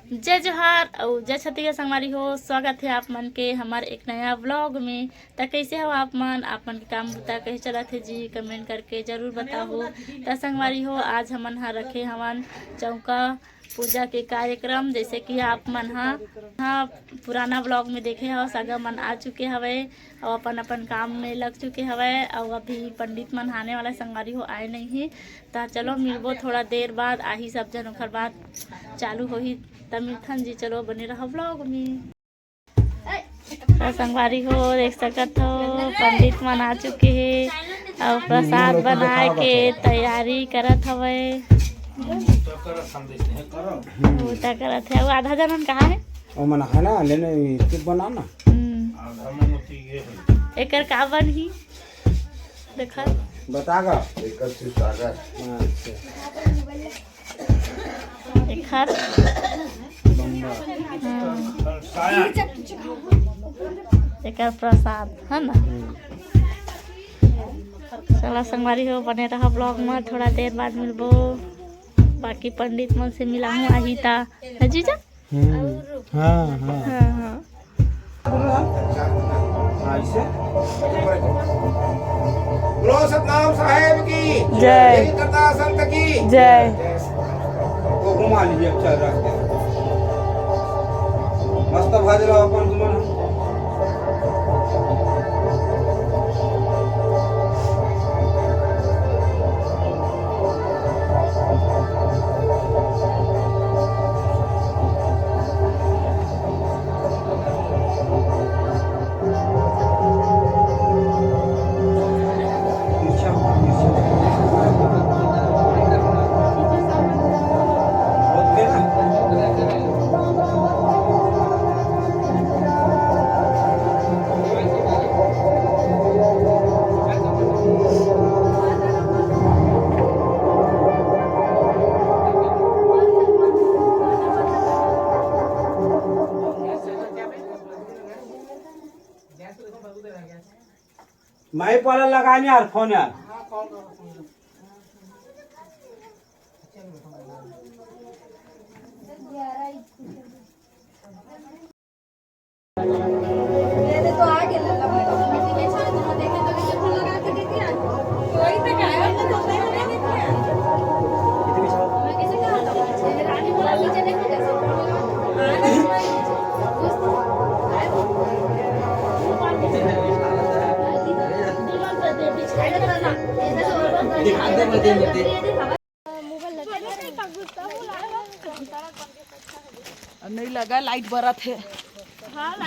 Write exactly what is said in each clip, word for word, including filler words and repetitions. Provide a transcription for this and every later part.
जय जोहार अउ जय छत्तीसगढ़ संगवारी हो, स्वागत हे आप मन के हमर एक नया vlog में। त कइसे हो आप मन? आप मन के काम बुता कइसे चलत हे जी? Comment करके जरूर बताहू। त संगवारी हो, आज हमन ह रखे हवन चौका पूजा के कार्यक्रम, जइसे कि आप मन ह, ह पुराना vlog में देखे हो, सगा मन आ चुके हवय अउ अपन अपन काम में लग चुके हवय। अउ अभी पंडित मन आने वाला हे संगवारी हो, आए नइ हे। त चलो मिलबो थोड़ा देर बाद, आही सब झन, ओखर बाद चालू होही। त मिलथन जी, चलो बने रहो vlog में। त संगवारी हो, देख सकत हो, पंडित मन आ चुके हे अउ प्रसाद बनाए के तैयारी करत हवय। बुता करत हे। अउ आधा जनन कहाँ हे? ओ मन है ना, लेने तू बना ना। हम्म। एकर का बनही? देखा। बता गा। एकर से सागर। अच्छा। एखर हाँ। एकर प्रसाद है ना। चला संगवारी हो, बने रहा vlog में, थोड़ा देर बाद मिलबो। बाकी पंडित मन से मिलाहूँ आही ता, है जीजा? हम्म, हाँ, हाँ। हाँ, हाँ। हाँ, ऐसे। बोलो सतनाम साहेब की जय। श्री करतार संत की जय। वो घुमा लीजिए, अब चल रहा है। मस्त भज लो अपन तुमन। मैं पहले लगाने यार फोन यार। नहीं लगा, लाइट बरत हे।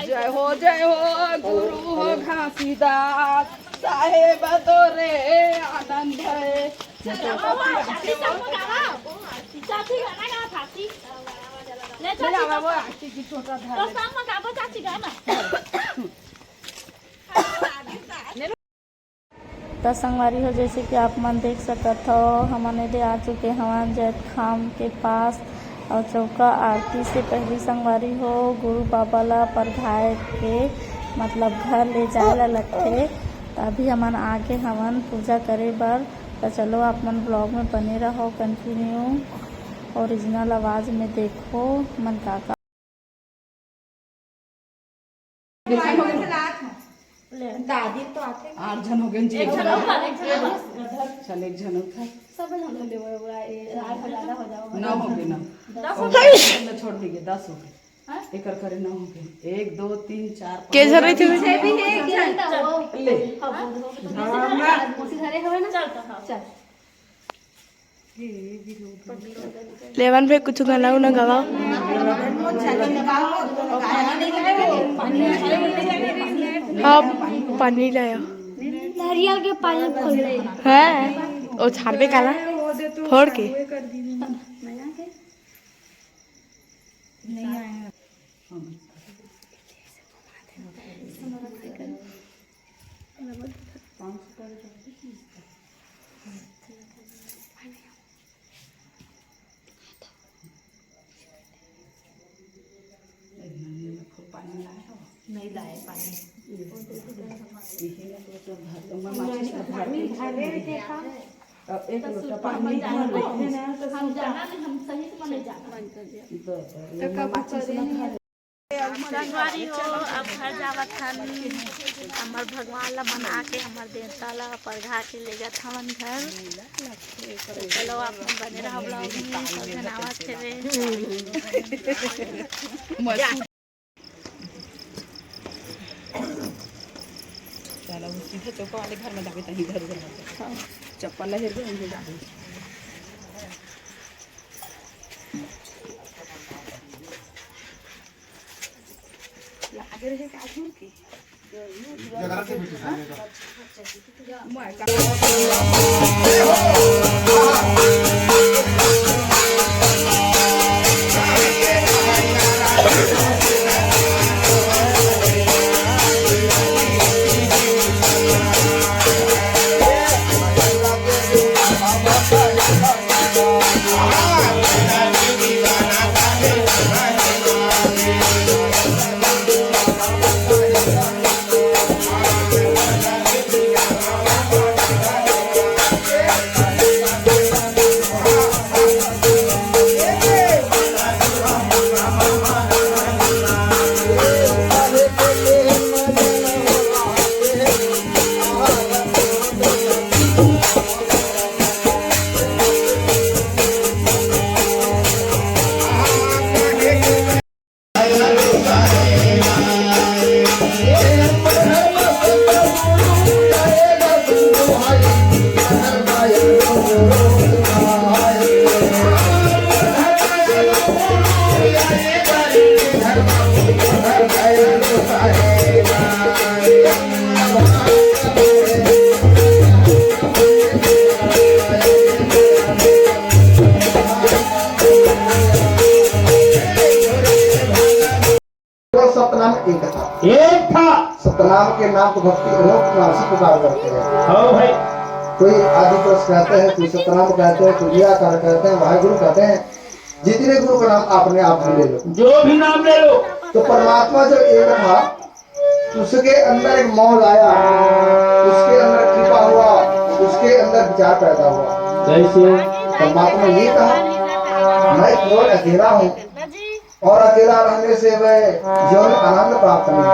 जय हो, जय हो, गुरु हो घासीदास, साहेब तोरे आनंद है। चाची गाना गा, चाची। ले, ले, चाची, आवा, वो चाची। आरती की छोटा धार तो ले। शाम में गाबो, चाची, गाना। त संगवारी हो, जैसे कि आप मन देख सकत हो, हमन एदे आ चुके हवन जैतखाम के पास। और चौका आरती से पहली संगवारी हो, गुरु बाबा ला परघाए के, मतलब, घर ले जाए ला लगथे। त अभी हमन आगे हवन पूजा करे बर। त चलो, आप मन vlog में बने रहो, continue original आवाज में देखो, मन का का दादी तो आथे। आठ झन हो गए जी। एक झन और, एक झन और। चल, एक झन और था। सब झन हो गए, वो, वो, ये आठ हो, ज्यादा हो जाओ। नौ हो गए, नौ। दस हो गए। छोड़ दीजिए, दस हो गए। हाँ? एक और करे, नौ हो गए। एक, दो, तीन, चार, के पाँच। झन रही थी? पीछे भी है, एक झन। ले। हाँ, वो, वो, वो, हाँ, वो, उसी घरे हवे ना? चल, तो हाँ। चल। लेवन पे कुछ गाना उना गवाओ। हाँ, पानी लाया। नारियल के पानी फोड़ ले। है, ओ छाड़बे काला फोड़ के। नहीं लाए पानी। अब एक लोटा पानी भर लेते हैं ना, तो हम जाना नहीं, हम सही से नहीं जाना। तो कब करे नहीं। संगवारी हो, अब घर जावत हन। हमर भगवान ला मना के, हमर देवता ला परघा के ले जात हवन घर। तो चलो, आप मन बने रहो vlog में, सब झन आवत हेवे। चलो, वो सीधा चौका वाले घर में जाबे, तहीं इधर उधर मत जाबे। चप्पल ला हेर के उधर जाबे। लागे रहे का दूर की। सतनाम एक था। एक था। सतनाम के नाम को भक्ति अनोख नाम से पुकार करते हैं। हाँ भाई। कोई आदि पुरुष कहते हैं, कोई सतनाम कहते हैं, कोई निराकार कहते हैं, वाहेगुरु कहते हैं। जितने गुरु का नाम आपने आप ले लो, जो भी नाम ले लो। तो परमात्मा जो एक था, उसके अंदर एक मोह आया, उसके अंदर कृपा हुआ, उसके अंदर विचार पैदा हुआ। जैसे परमात्मा ये कहा, मैं केवल अकेला हूँ और अकेला रहने से मैं जीवन में आनंद प्राप्त नहीं होता।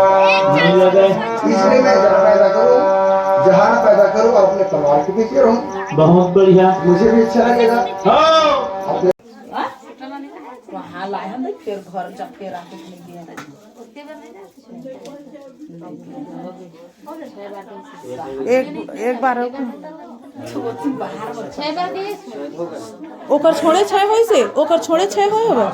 नहीं लगे। इसलिए मैं जहाँ पैदा करूँ, जहाँ न पैदा करूँ और अपने परिवार के बीच में रहूँ, बहुत बढ़िया। मुझे भी अच्छा लगेगा। हाँ। अपने वहाँ लाए हम, फिर घर जाके रात में दिए। एक, एक बार और। ओकर छोड़े छह होइसे, ओकर छोड़े छह होए होबे।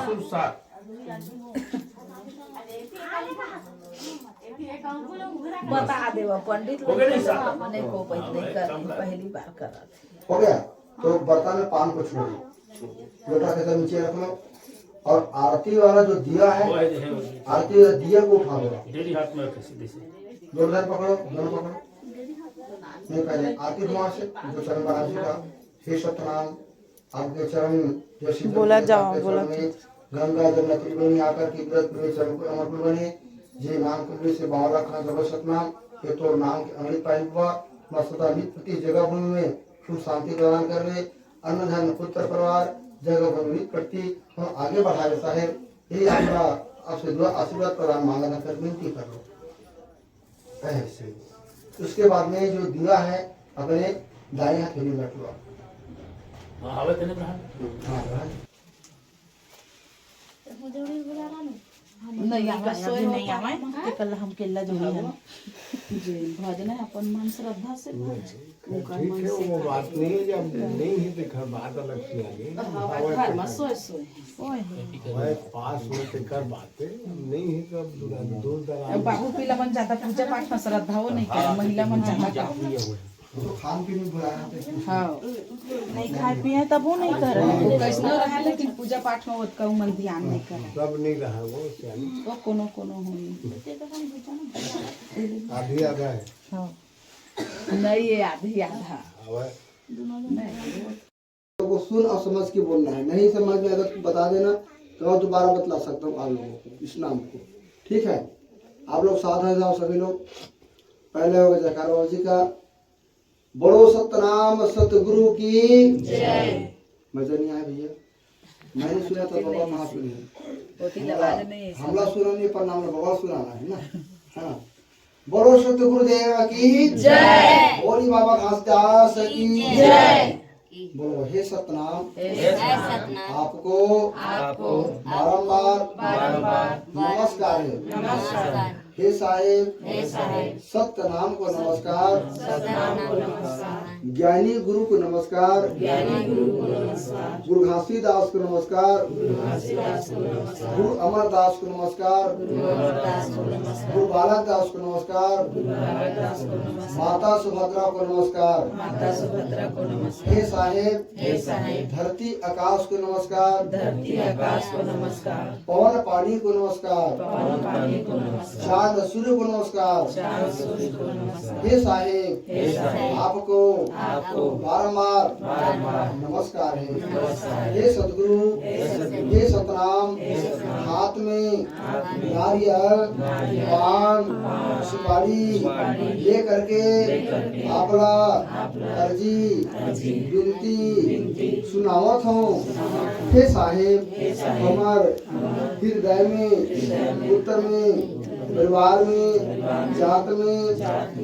बता देवा पंडित लोग, नहीं को पहली बार करत। हो गया। तो बर्तन में पान को छोड़ दो, लोटा के नीचे रख लो। और आरती वाला जो दिया है, आरती वाला दिया को उठा लो। डेढ़ हाथ में रखे सीधे से। दोनों हाथ पकड़ो, दोनों पकड़ो। नहीं, पहले आरती हुआ से जो चरण महाराज जी का, हे सतनाम, आपके चरण, जैसे बोला जाओ, बोला। गंगा जमुना त्रिवेणी आकर के व्रत में चरण को अमर बने, जे नाम कुंडली से बावन रखना जब सतनाम, ये तो नाम के अमृत पानी हुआ, मैं सदा नित प्रति जगह भूमि में सुख शांति प्रदान कर रहे, अन्न धन पुत्र परिवार जगह भूमि नित प्रति हम आगे बढ़ाए साहेब, यही आपका आपसे दुआ आशीर्वाद प्रदान मांगना कर विनती कर लो। ऐसे। उसके बाद में जो दिया है, अपने दाएं हथेली में रख लो। हाँ, हवा के नहीं रहा। हाँ, रहा। नहीं, आवे, अभी नहीं आवे। के कल हम केला जोड़ी है। जी, भजन है, अपन मन श्रद्धा से भज। ठीक है, वो बात नहीं है, जब नहीं है तो घर बात अलग से आ गई। हाँ, भाई, घर में सोए सोए। ओए। भाई, पास हो तो कर बात है, नहीं है तो अब दूर दराज। अब बाबू पीला मन ज्यादा पूजा पाठ में श्रद्धा वो नहीं करे, महिला मन ज्यादा करथे। तो खान पीन में बुलाया थे। हाँ। नहीं खाए पिए तब वो नहीं करे। वो कैसनो रहा, लेकिन पूजा पाठ में ओतका मन ध्यान नहीं करे। सब नहीं रहा वो, क्या? वो कोनो कोनो होई। आधी आधा है। हाँ। नहीं, ये आधी आधा। अब है। नहीं। तो वो सुन और समझ के बोलना है, नहीं समझ में अगर बता देना तो दोबारा बतला सकता हूँ आप लोगों को इस नाम को। ठीक है, आप लोग सावधान जाओ सभी लोग। पहले हो गया जयकार बाबा जी का, बोलो सतनाम सतगुरु की जय। मजा नहीं आया भैया, मैंने सुना था बाबा कहाँ सुने। हमला सुना नहीं, पर नाम बाबा सुनाना है ना। हाँ, बोलो सतगुरुदेव की जय। बोली बाबा घासीदास की जय। बोलो, हे सतनाम, हे सतनाम। आपको, आपको बारंबार, बारंबार नमस्कार है। नमस्कार। हे साहेब, हे साहेब। सतनाम को नमस्कार, सतनाम को नमस्कार। ज्ञानी गुरु को नमस्कार, ज्ञानी गुरु को नमस्कार। गुरु घासीदास को नमस्कार, गुरु घासीदास को नमस्कार। गुरु अमरदास को नमस्कार, गुरु अमरदास को नमस्कार। गुरु बालक दास को नमस्कार, गुरु बालक दास को नमस्कार। माता सुभद्रा को नमस्कार, माता सुभद्रा को नमस्कार। हे साहेब, हे साहेब। धरती आकाश को नमस्कार, धरती आकाश को नमस्कार। पवन पानी को नमस्कार, पवन पानी को नमस्कार। चांद सूर्य को नमस्कार, चांद सूर्य को नमस्कार। हे साहेब, हे साहेब। आपको, आपको बारंबार, बारंबार नमस्कार है। नमस्कार। हे सतगुरु, हे सतगुरु। हे सतनाम, हे सतनाम। हाथ में नारियल, पान, सुपारी लेकर के आपला अर्जी, विनती सुनावत हूँ। हे साहेब, हमर हृदय में, पुत्र में, परिवार में, जात में,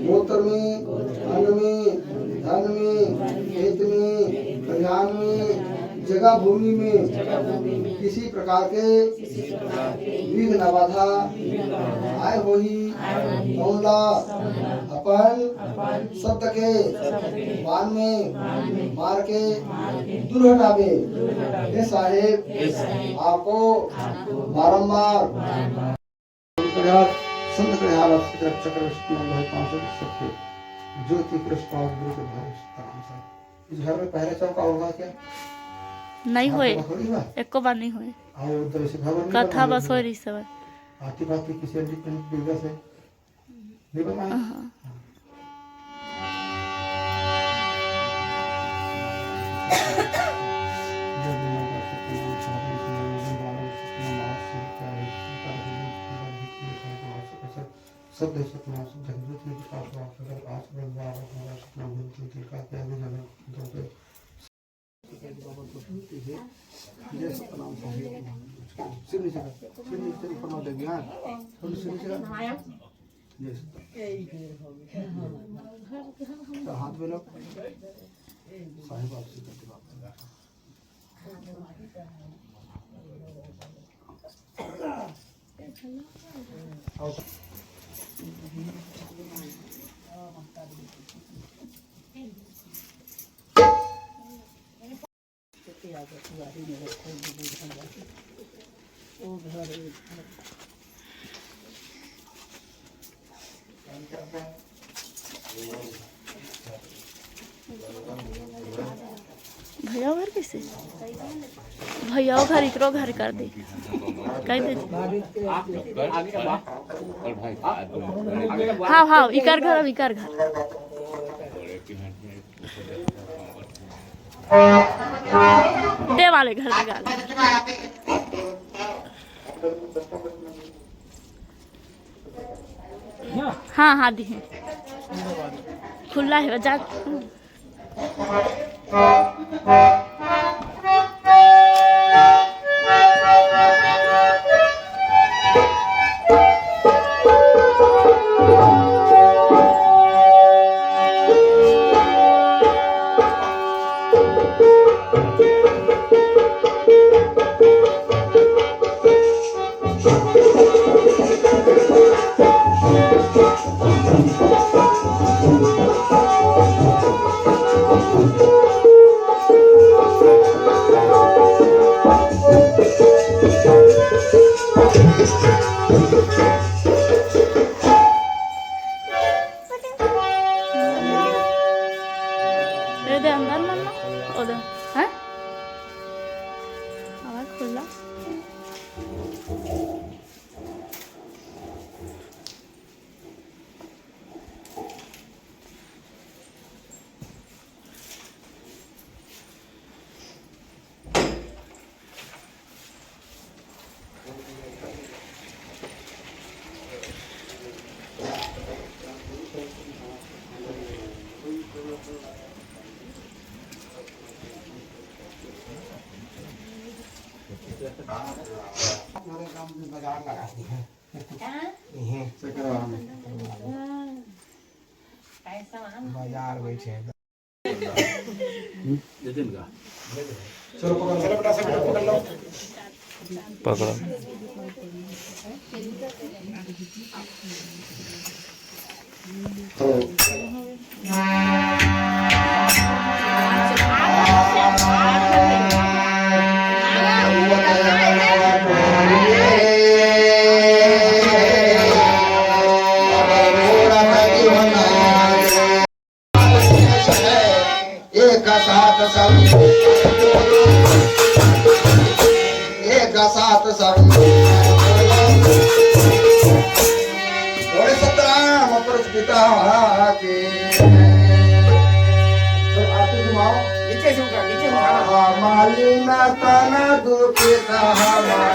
गोत्र में, अन्न में, धन में, खेत में, खलिहान में, जगह भूमि में किसी प्रकार के विघ्न बाधा आय होही, तौन ला अपन शब्द के बाण में मार के दूर हटाबे। हे साहेब, आपको बारंबार संत कल्याण, संत कल्याण, आपके तरफ चक्र विष्णु भाई पांच सौ सबके ज्योति पुरुष पावन गुरु के भाई प्रणाम सर। इस घर में पहले चौका होगा क्या? नहीं होए। एको बार नहीं होए। कथा बस होए रही सब। आती बात किसी अन्य दुर्गा से नहीं बनवाए। हाँ। सब देश अपना सब जगत में विकास हुआ, सदर आज में बार बार सपना भूल के दिल का त्याग जाना। जय सतनाम स्वामी। सिर नीचे कर, सिर नीचे, ऊपर मत देख, हाँ। थोड़ी सिर नीचे कर। जय सतनाम। तो हाथ मिलाओ। साहिब आपसे करके बात करना। भैया घर कैसे? भैया घर, इकरो घर कर दे, कह दे। हाँ, हाँ, इकर घर, अब इकर घर। दे वाले घर लगा ले। हाँ, हाँ, दिहे। खुला है, जा। दे अंदर मन ना, ओ दे, हैं? आवाज खुला। बाजार लगा दी है। कहाँ? इहे। बाजार बैठे हैं। चलो पकड़ लो। पकड़ो। एक साथ सब, एक साथ सब। बोले सतराम पुरुष पिता की। तो आरती घुमाओ। नीचे से उठा, नीचे से उठा। मालिन तन दुखित हमारा।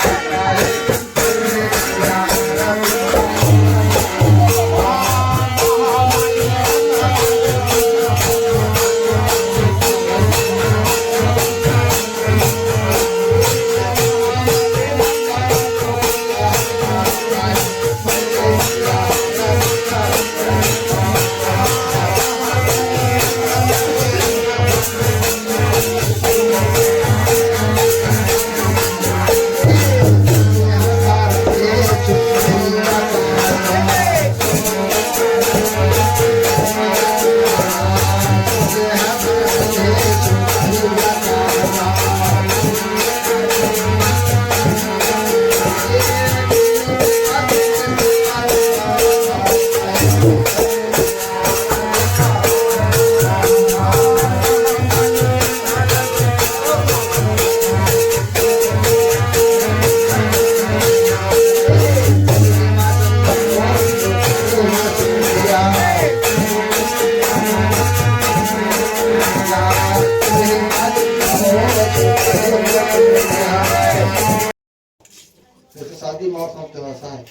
जैसे शादी में और सब व्यवस्था है,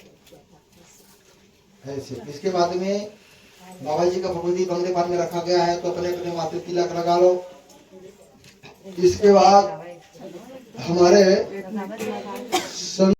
ऐसे। इसके बाद में बाबा जी का भभूति बंगले पान में रखा गया है, तो अपने अपने माथे तिलक लगा लो। इसके बाद हमारे सं-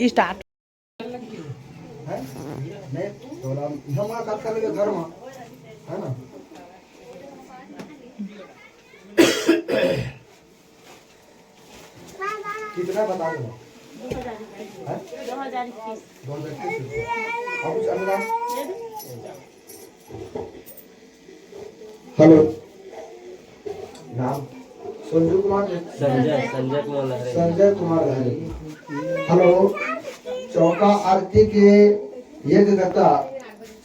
स्टार्ट। हैं? नहीं, तोला इहाँ मुलाकात कर लेबे घर में। है ना? कितना बता दो। हैं? दो हज़ार इक्कीस। दो हज़ार इक्कीस रुपया। और कुछ अनुदान? हेलो, नाम संजू कुमार। संजय, संजय कुमार लहरे। संजय कुमार लहरे। हेलो, चौका आरती के यज्ञकर्ता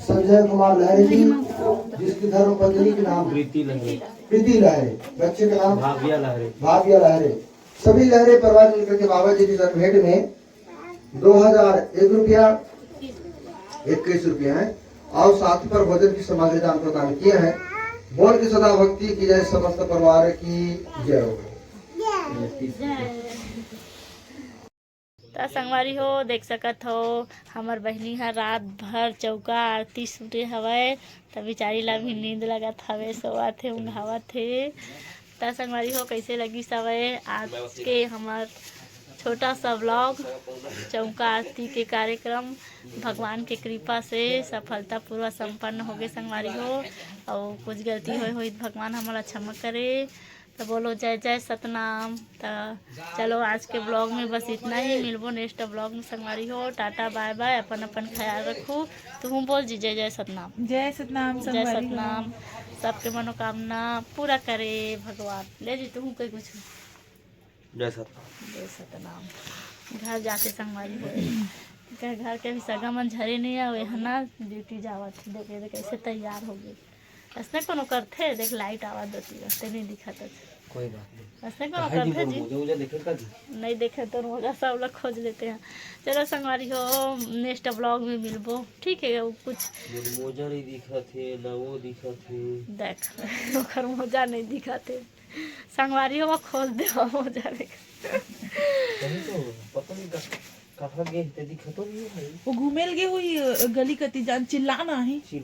संजय कुमार लहरे जी, जिसकी धर्म पत्नी के नाम प्रीति लहरे। प्रीति लहरे, बच्चे का नाम भाविया लहरे। भाविया लहरे। सभी लहरे परिवार मिलकर के बाबा जी की भेंट में दो हज़ार एक रुपया, इक्कीस रुपया है, और साथ पर भोजन की सामग्री दान प्रदान किए हैं। बोल के सदा भक्ति की जय, समस्त परिवार की जय हो। त संगवारी हो, देख सकत हो, हमर बहिनी ह रात भर चौका आरती सुने हवय, त बिचारी ला भी नींद लगत हवे, सोवत हे, ऊँघावत हे। त संगवारी हो, कइसे लगिस हवय आज के हमर छोटा सा vlog, चौका आरती के कार्यक्रम। भगवान के कृपा से सफलतापूर्वक संपन्न होगे संगवारी हो, अउ कुछ गलती होय होही त भगवान हमन ला क्षमा करे। त बोलो जय जय सतनाम। त चलो आज के vlog में बस इतना ही, मिलबो next vlog में संगवारी हो। टाटा bye bye, अपन अपन ख्याल रखो। तुहूँ बोल जी जय जय सतनाम। जय सतनाम जय संगवारी हो। सतनाम। सबके मनोकामना पूरा करे भगवान। ले जी तुहूँ कोई कुछ। जय सतनाम। जय सतनाम। घर जाके संगवारी हो, घर, घर के भी सगा मन झरे नहीं आवे है ना, duty जावत हे। देखे तो कैसे तैयार हो गए। असने कोनो करथे, देख light आवत दती, असने नहीं दिखत हे। कोई बात नहीं। असने कोनो काहे जी करथे जी? मोजा उजा देखे का जी? नहीं देखे तो मोजा सब लोग खोज लेते हैं। चलो संगवारी हो, next vlog में मिलबो, ठीक है? वो कुछ मोर मोजा नहीं दिखत हे, ना वो दिखत हे। देख, ओकर मोजा नहीं दिखत हे। संगवारी हो, खोल दे मोजा देख। कहीं तो पता नहीं का, कहाँ गए ते दिखत नहीं है। वो घूमेल गे हुई, अ, गली कती जान चिल्लाना ही। चिल्ला